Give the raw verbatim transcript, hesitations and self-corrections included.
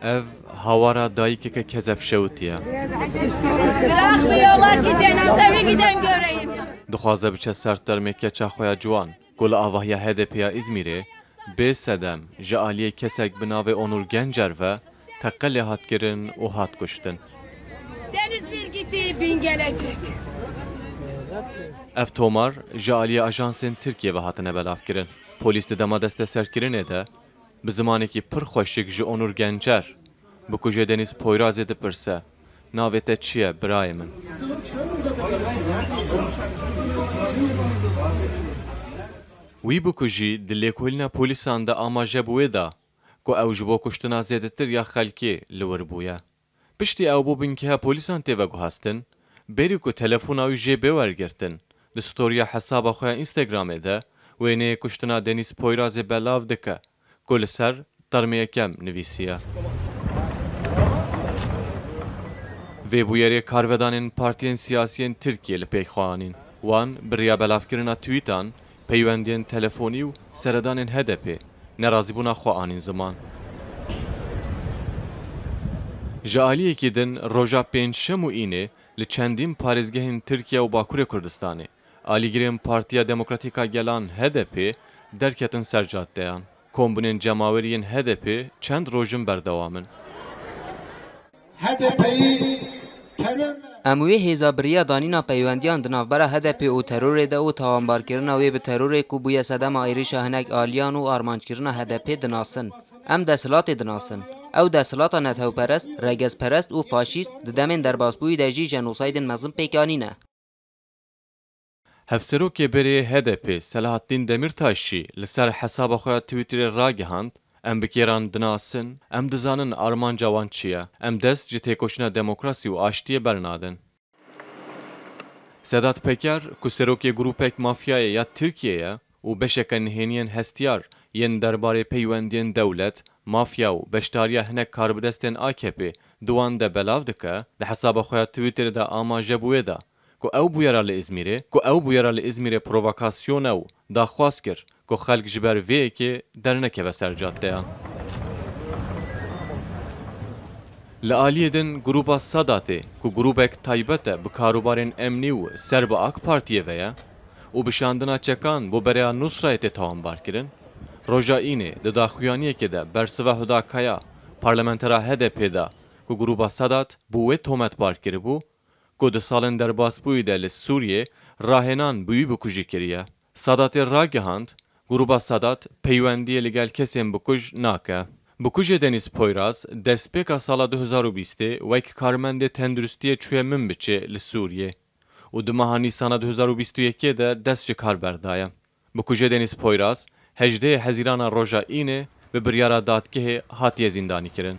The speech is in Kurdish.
Ev hawara dayikeke kezeb şewitî ye. Bırakmıyorlar ki cenazemi gidem göreyim. Dixwaze biçe ser termê keça xwe ya ciwan, ku li avahiya H D P ya Îzmîrê bê sedem ji aliyê kesek bi navê Onur Gencer ve teqelê hat kirin û hat kuştin. Deniz bir gitti, bin gelecek. Ev tomar ji aliyê ajansên Tirkiyê ve hatine belavkirin. Polîs di dema desteserkirinê de bi zimanekî pir xweşik ji Onur Gencer, bikujê Deniz Poyrazê dipirse, "Navê te çi ye, birayê min?" Wî bikujî di lêkolîna polîsan de amaje bi wê da ku ew ji bo kuştina zêdetir ya xelkê li wir bûye. Piştî ew bû bingeha polîsan tê veguhastin, berî ku telefona wî jê bê wergirtin, di storiya hesaba xwe ya Instagramê de wêneyê kuştina Deniz Poyrazê belav dike, ku li ser termê yekem nivîsiye. Vê bûyerê karvedanên partiyên siyasiyên Tirkiyê li pêk xwe anîn. Wan bi riya belavkirina twîtan, peywendiyên telefonî û seredanên H D P nerazîbûna xwe anîn ziman. Ji aliyekî din, roja pêncşem û înê li çendîn parêzgehên Tirkiye û Bakurê Kurdistanê alîgirên Partiya Demokratîk a Gelan, H D P, derketin ser cadeyan. Kombûnên cemawerî yên H D P çend roj in berdewam in. H D P'yî terör Em wê hêza bi riya danîna peywendiyan di navbera H D P û terorê de û tawanbarkirina wê bi terorê ku bûye sedema êrişa hinek aliyan û armanckirina H D P dinasin. Em desthilatê dinasin. Ew desthilata netewperest, regezperest û faşîst di demên derbasbûyî de jî jenosaydên mezin pêk anîne. Hevserokê berê H D P Selahattîn Demîrtaş jî li ser hesaba xwe ya Twitterê ragihand, "Em bi kêran dinasin, em dizanin armanca wan çi ye, em dest ji têkoşîna demokrasî û aştiyê bernadin." Sedat Peker, ku serokê grûpek mafyayê ya Tirkiyê ye û beşeke nihêniyên hestiyar yên derbarê peywendiyên dewlet, mafya û beşdariya hinek karbidestên A K P di wan de belav dike, di hesaba xwe ya Twitterê de amaje bi wê da, ku ew bûyera li Îzmîrê, ku ew bûyera li Îzmîrê provokasyon e û daxwaz kir, ku xelk ji ber vê yekê dernekeve ser cadeyan. Li aliyê din grûba Sadatê, ku grûbek taybet e bi karûbarên emnî û ser bi AK Partiyê ve ye û bi şandina çekan bo bereya Nusrayê tê tawanbarkirin, roja Înê di daxuyaniyekê de bersiva Huda Kaya, parlamentera H D P da, ku grûba Sadat bo wê tometbar kiribû, ku di salên derbasbûyî de li Sûriyê rahênan bi wî bikujî kiriye. Sadatê ragihand, grûba Sadat peywendiyê li gel kesên bikuj nake. Bikujê Deniz Poyraz destpêka sala du hezar û bîstê wek karmendê tenduristiyê çûye Minbiçê li Sûriyê û di meha Nîsana du hezar û bîst û yekê de dest ji kar berdaye. Bikujê Deniz Poyraz hejdehê Hezîrana roja Înê bi biryara dadgehê hatiye zîndanîkirin.